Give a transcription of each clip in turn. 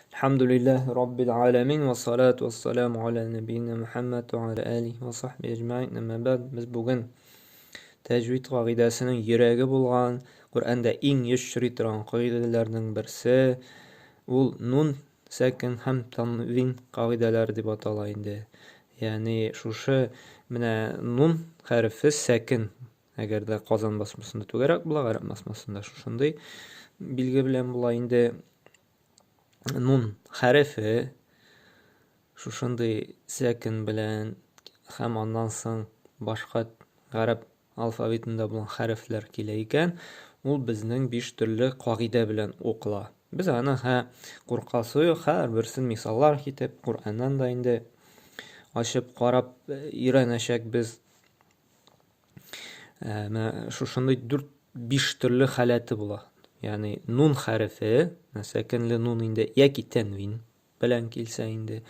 Әлхәмдүлилләһи раббил галәмин вә салату вә саламу аля нәбиина Мухәммәд вә аля алихи вә сахбихи әҗмәгыйн. Әмма бәгъд, без бүген тәҗвид кагыйдәсенең йөрәге булган, Коръәндә иң еш очрый торган кагыйдәләрнең берсе, ул нун сәкен һәм танвин кагыйдәләре дип атала инде. Ягъни шушы менә нун хәрефе сәкен. Әгәр дә Казан басмасында түгәрәк була, гарәп басмасында шушындый билге белән була инде. Нун хәрефе шушындый сәкен белән һәм аннан соң башка гарәп алфавитында булган хәрефләр килә икән, ул безнең биш төрле кагыйдә белән укыла. Без аны һә куркасы юк, һәрберсен мисаллар китеп, Коръәннән дә инде ачып карап өйрәнәчәкбез. Менә шушындый дүрт биш төрле халәте була. Ягъни нун хәрефе, сәкенле нун инде яки тәнвин белән килсә инде,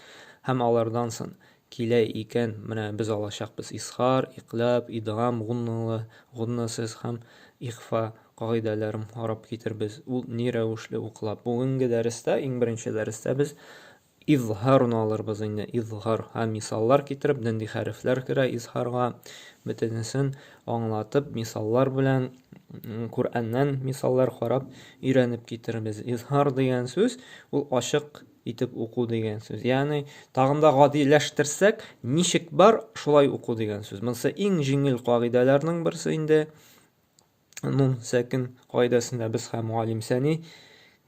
һәм алардан соң килә икән, менә без алачакбыз исхар, иклаб, идгам, гунналы, гуннасыз һәм ихфа кагыйдәләрен карап китербез. Ул ни рәвешле укыла? Бүгенге дәрестә, иң беренче дәрестә без Изһарны алырбыз инде, изһар. Һәм мисаллар китереп, нинди хәрефләр керә изһарга, бөтенесен аңлатып, мисаллар белән, Коръәннән мисаллар карап, өйрәнеп китербез. Изһар дигән сүз, ул ачык итеп уку дигән сүз. Ягъни, тагын да гадиләштерсәк, ничек бар, шулай уку дигән сүз. Монысы иң җиңел кагыйдәләрнең берсе инде. Нун сәкен кагыйдәсендә без һәм Галим Сәни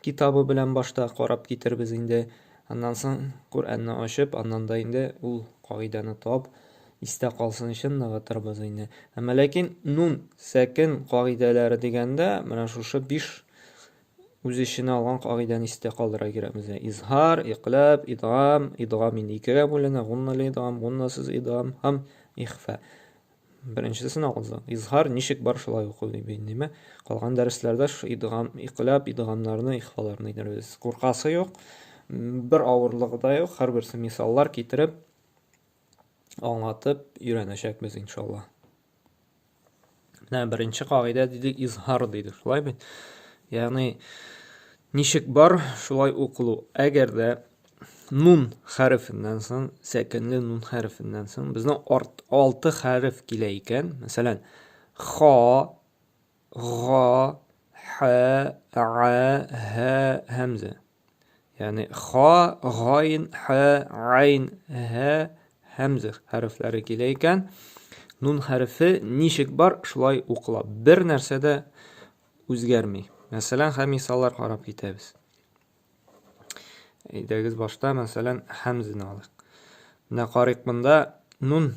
китабы белән башта карап китербез инде. Аннан соң Коръәнне ачып, аннан да инде ул кагыйдәне тап, истә калсын өчен ныгытырбыз инде. Әмма ләкин нун сәкен кагыйдәләре дигәндә, менә шушы биш үз эченә алган кагыйдәне истә калдырырга кирәк безгә. Изһар, иклаб, идгам, идгам инде икегә бүленә, гунналы идгам, гуннасыз идгам һәм ихфа. Беренчесен алды. Изһар ничек бар шулай уку дип инде. Калган дәресләрдә шу идгам, иклаб, идгамнарны, ихфаларны әйтербез. Куркасы юк. Бер авырлыгы да юк. Һәрберсе мисаллар китереп, аңлатып өйрәнәчәкбез иншалла. Менә беренче кагыйдә дидек, изһар дидек, шулай бит? Ягъни ничек бар, шулай укылу. Әгәр дә нун хәрефеннән соң, сәкенле нун хәрефеннән соң безнең арт алты хәреф килә икән, мәсәлән, ха, га, х, а, һ, һәмзә. Ягъни ха, гайн, х, айн, һ, һәмзә хәрефләре килә икән, нун хәрефе ничек бар, шулай укыла. Бер нәрсә дә үзгәрми. Мәсәлән, һәм мисаллар карап китәбез. Әйдәгез башта, мәсәлән, хәмзене алыйк. Менә карыйк монда нун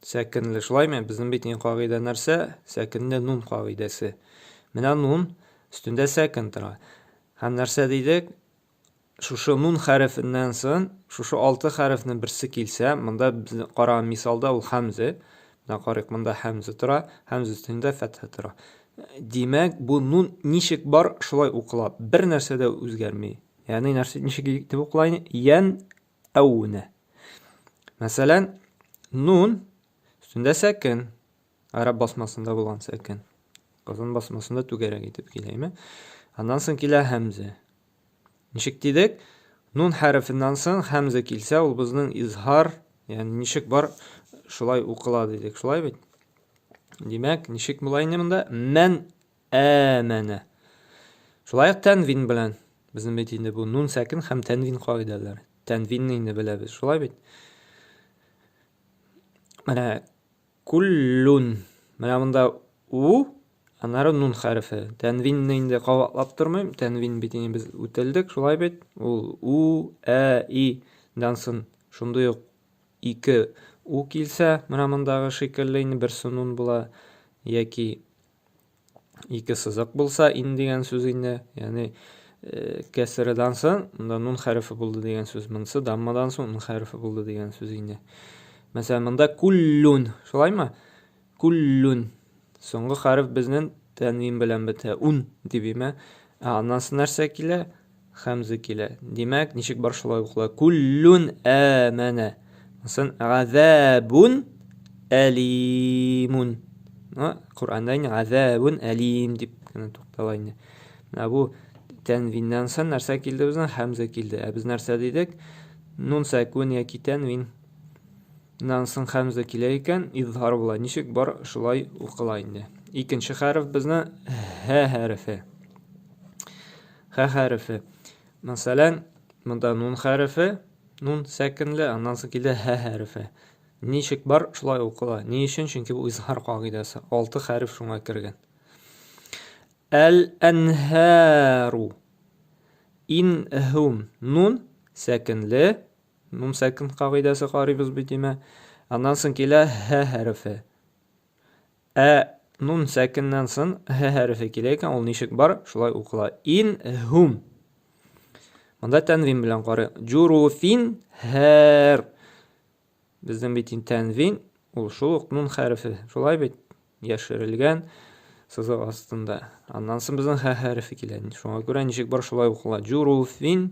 сәкенле, шулаймы? Безнең бит иң кагыйдә нәрсә? Сәкенле нун кагыйдәсе. Менә нун өстендә сәкен тора. Һәм нәрсә дидек? Шушы нун хәрефеннән соң шушы алты хәрефнең берсе килсә, монда без караган мисалда ул хәмзе. Менә карыйк, монда хәмзе тора, хәмзе өстендә фәтхә тора. Димәк, бу нун ничек бар, шулай укыла. Бер нәрсә дә үзгәрми. Ягъни нәрсә ничек итеп укыла инде? Ян әүнә. Мәсәлән, нун өстендә сәкен, гарәп басмасында булган сәкен. Казан басмасында түгәрәк итеп килә, әйме? Аннан соң килә һәмзә. Ничек дидек? Нун хәрефеннән соң һәмзә килсә, ул безнең изһар, ягъни ничек бар, шулай укыла дидек. Шулай бит? Димәк, ничек була инде монда? Мән әмәнә. Шулай ук тәнвин белән. Безнең бит инде бу нун сәкен һәм тәнвин кагыйдәләре. Тәнвинне инде беләбез, шулай бит? Менә куллун. Менә монда у, аннары нун хәрефе. Тәнвинне инде кабатлап тормыйм. Тәнвин бит инде без үтелдек, шулай бит? Ул у, ә, и дан соң шундый ук Ике у килсә, менә мондагы шикелле инде берсе нун була, яки ике сызык булса, ин дигән сүз инде, ягъни э, кәсредан соң монда нун хәрефе булды дигән сүз, монысы даммадан соң нун хәрефе булды дигән сүз инде. Мәсәлән, монда куллун, шулаймы? Куллун. Соңгы хәреф безнең тәнвин белән бетә. Ун дип име. Ә аннан соң нәрсә килә? Хәмзә килә. Димәк, ничек бар шулай укыла. Куллун әмәнә. Монысын газабун әлимун. Ну, Коръәндә инде газабун әлим дип кенә туктала инде. Менә бу Тәнвиннән соң нәрсә килде безнең? Хәмзә килде. Ә без нәрсә дидек? Нун сәкүн яки тәнвин. Нан соң хәмзә килә икән, изһар була. Ничек бар, шулай укыла инде. Икенче хәреф безнең һ хәрефе. Һ хәрефе. Мәсәлән, монда нун хәрефе, нун сәкенле, аннан соң килде һ хәрефе. Ничек бар, шулай укыла. Ни өчен? Чөнки бу изһар кагыйдәсе. Алты хәреф шуңа кергән. Әл-әнһәру. Ин һум. Нун сәкенле. Нун сәкен кагыйдәсе карыйбыз бит димә. Аннан соң килә һ хәрефе. Ә нун сәкеннән соң һ хәрефе килә икән, ул ничек бар, шулай укыла. Ин һум. Монда тәнвин белән карый. Җуруфин һәр. Безнең бит инде тәнвин, ул шул ук нун хәрефе. Шулай бит? Яшерелгән сызык астында. Аннан соң безнең һә хәрефе килә. Шуңа күрә ничек бар шулай укыла. Җуруфин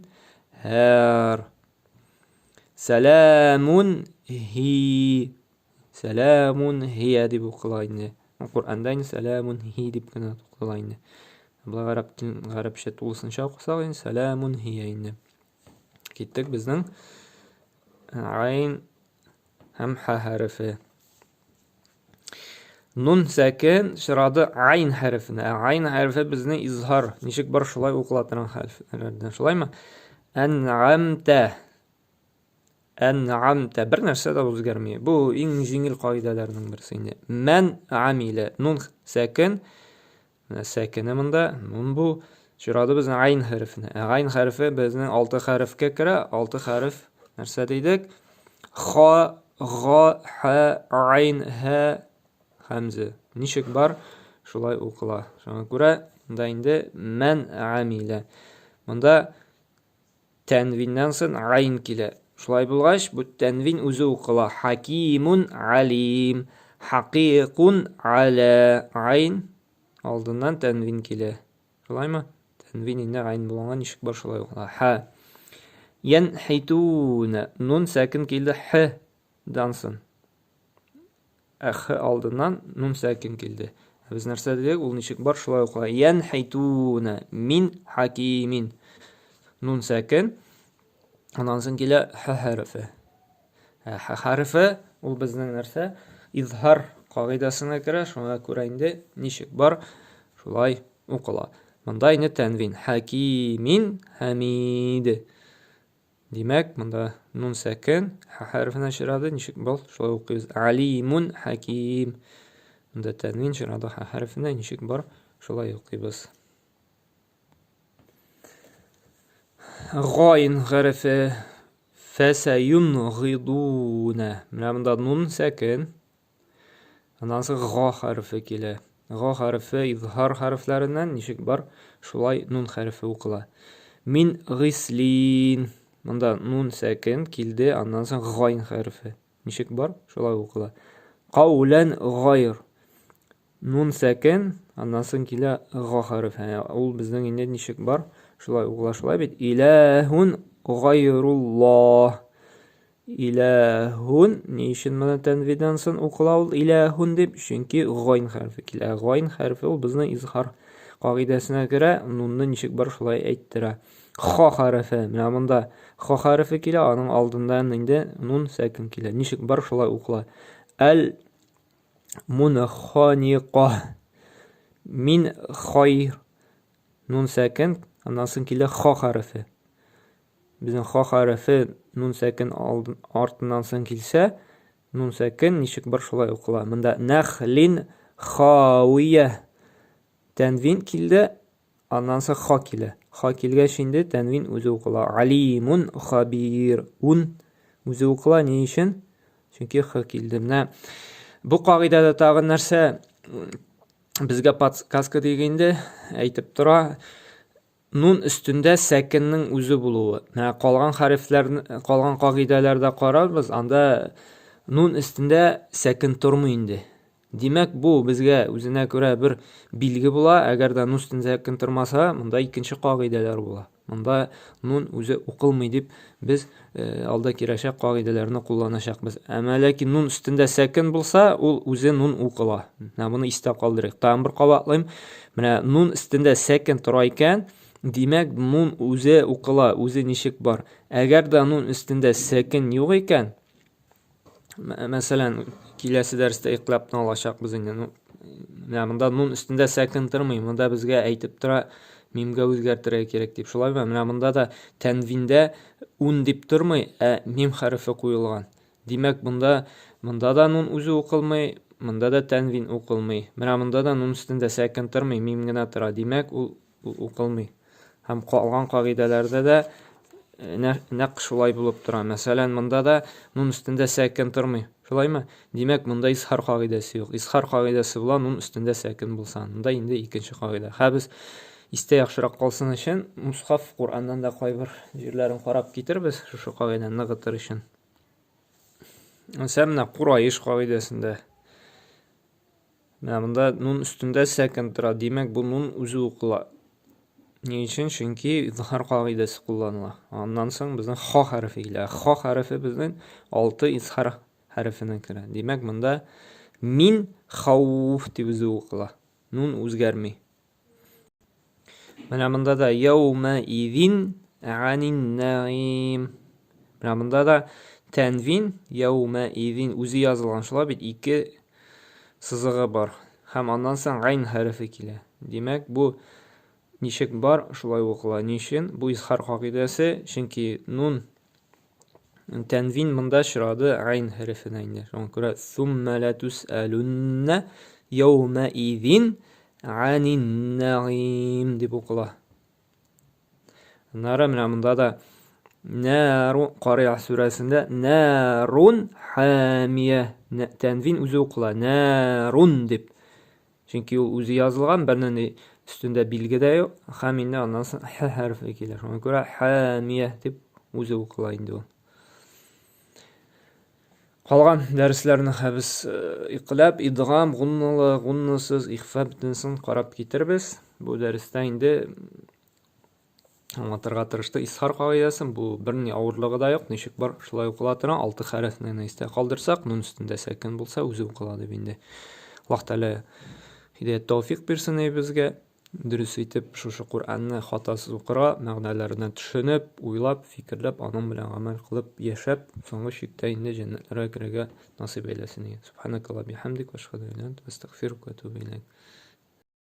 һәр. Сәламун хи. Сәламун хия дип укыла инде. Коръәндә инде сәламун хи дип кенә укыла инде. Болай гарәп телен гарәпчә тулысынча укысак инде сәламун хия инде. Киттек безнең айн һәм ха хәрефе. Нун сәкен чырады айн хәрефенә. Ә айн хәрефе безнең изһар. Ничек бар шулай укыла торган хәрефләрдән. Шулаймы? Ән'амтә. Ән'амтә. Бер нәрсә дә үзгәрми. Бу иң җиңел кагыйдәләрнең берсе инде. Мән амилә. Нун сәкен Менә сәкене монда, нун бу. Чирады безнең айн хәрефенә. Ә айн хәрефе безнең алты хәрефкә керә. Алты хәреф нәрсә дидек? Ха, га, ха, айн, һә, хәмзе. Ничек бар, шулай укыла. Шуңа күрә монда инде мән амилә. Монда Тәнвиннән соң гайн килә. Шулай булгач, бу тәнвин үзе укыла. Хакимун алим. Хакыйкун аля. Гайн алдыннан тәнвин килә. Шулаймы? Тәнвин инде гайн булганга ничек бар шулай укыла. Ха. Янхитуна. Нун сәкен килде х дан соң. Ә х алдыннан нун сәкин килде. Ә без нәрсә дидек? Ул ничек бар, шулай укыла. Янхитуна мин хакимин. Нун сәкин. Аннан соң килә х хәрефе. Ә х хәрефе ул безнең нәрсә? Изһар кагыйдәсенә керә, шуңа күрә инде ничек бар, шулай укыла. Монда инде тәнвин. Хакимин, хәмид. Димәк, монда нун сәкен, ха хәрефенә чирады, ничек был, шулай укыйбыз. Алимун хаким. Монда тәнвин чирады ха хәрефенә, ничек бар, шулай укыйбыз. Гайн хәрефе фәсәюнгидуна. Менә монда нун сәкен, Аннан соң га хәрефе килә. Га хәрефе изһар хәрефләреннән ничек бар, шулай нун хәрефе укыла. Мин гыслин. Монда нун сәкен килде, аннан соң гайн хәрефе. Ничек бар, шулай укыла. Каулән гайр. Нун сәкен, аннан соң килә га хәрефе. Ул безнең инде ничек бар, шулай укыла, шулай бит. Иләһун гайруллаһ. Иләһун, ни өчен моны тәнвидан соң укыла ул иләһун дип? Чөнки гайн хәрефе килә. Гайн хәрефе ул безнең изһар кагыйдәсенә керә, нунны ничек бар шулай әйттерә. Ха хәрефе, менә монда ха хәрефе килә, аның алдыннан инде нун сәкин килә. Ничек бар шулай укыла. Әл мунханика. Мин хайр. Нун сәкин, аннан соң килә ха хәрефе. Безнең ха хәрефе нун сәкен артыннан соң килсә, нун сәкен ничек бар шулай укыла. Монда нәхлин хауия тәнвин килде, аннан соң ха килә. Ха килгәч инде тәнвин үзе укыла. Алимун хабир. Ун үзе укыла ни өчен? Чөнки х килде. Менә бу кагыйдәдә тагын нәрсә безгә подсказка дигәндә әйтеп тора. Нун өстендә сәкеннең үзе булуы. Менә калган хәрефләрне, калган кагыйдәләрдә карарбыз, анда нун өстендә сәкен тормый инде. Димәк, бу безгә үзенә күрә бер билге була. Әгәр дә нун өстендә сәкен тормаса, монда икенче кагыйдәләр була. Монда нун үзе укылмый дип без э, алда киләчәк кагыйдәләрне кулланачакбыз. Әмма ләкин нун өстендә сәкен булса, ул үзе нун укыла. Менә моны истә калдырыйк. Тагын бер кабатлыйм. Менә нун өстендә сәкен тора икән, Димәк, нун үзе укыла, үзе ничек бар. Әгәр дә нун өстендә сәкен юк икән, мәсәлән, киләсе дәрестә иклабны алачакбыз инде. Ну, менә монда нун өстендә сәкен тормый, монда безгә әйтеп тора, мимгә үзгәртергә кирәк дип. Шулаймы? Менә монда да тәнвиндә ун дип тормый, ә мим хәрефе куелган. Димәк, монда монда да нун үзе укылмый, монда да тәнвин укылмый. Менә монда да нун өстендә сәкен тормый, мим генә тора. Димәк, ул ул укылмый. Һәм калган кагыйдәләрдә дә э, нәкъ шулай булып тора. Мәсәлән, монда да нун өстендә сәкен тормый. Шулаймы? Димәк, монда изһар кагыйдәсе юк. Изһар кагыйдәсе була нун өстендә сәкен булса. Монда инде икенче кагыйдә. Хә без истә яхшырак калсын өчен Мусхаф Коръәннән дә кайбер җирләрен карап китербез, шушы кагыйдәне ныгытыр өчен. Мәсәлән, менә Кураиш кагыйдәсендә Менә монда нун өстендә сәкен тора. Димәк, бу нун үзе укыла. Ни өчен? Чөнки изһар кагыйдәсе кулланыла. Аннан соң безнең ха хәрефе килә. Ха хәрефе безнең алты изһар хәрефенә керә. Димәк, монда мин хауф дип үзе укыла. Нун үзгәрми. Менә монда да яумә изин анин наим. Менә монда да тәнвин яумә изин үзе язылган шулай бит ике сызыгы бар. Һәм аннан соң гайн хәрефе килә. Димәк, бу ничек бар, шулай укыла. Ни өчен? Бу изхар кагыйдәсе, чөнки нун Тәнвин монда очрады гайн хәрефенә инде. Шуңа күрә сумма ла тусалунна яума изин анин наим дип укыла. Аннары менә монда да нару Кариа сүрәсендә нарун хамия тәнвин үзе укыла. Нарун дип. Чөнки ул үзе язылган, бернинди өстендә билге дә юк. Һәм инде аннан соң х хәрефе килә. Шуңа күрә хамия дип үзе укыла инде ул. Калган дәресләрне без э, икләп, идгам, гунналы, гуннасыз, ихфа бөтенесен карап китербез. Бу дәрестә инде аңлатырга тырышты. Исхар кагыйдәсен бу берни авырлыгы да юк, ничек бар, шулай укыла тора. Алты хәрефне генә истә калдырсак, нун өстендә сәкен булса, үзе укыла дип инде. Аллаһ Тәгалә һидәят тәүфик бирсен эй безгә. Дөрес итеп шушы Коръәнне хатасыз укырга, мәгънәләренә төшенеп, уйлап, фикерләп, аның белән гамәл кылып яшәп, соңгы чиктә инде җәннәтләргә керергә насыйп әйләсен. Субханакалла бихамдик ва ашһаду ан ла илаһа илля анта астагфирука ва атубу иләйк.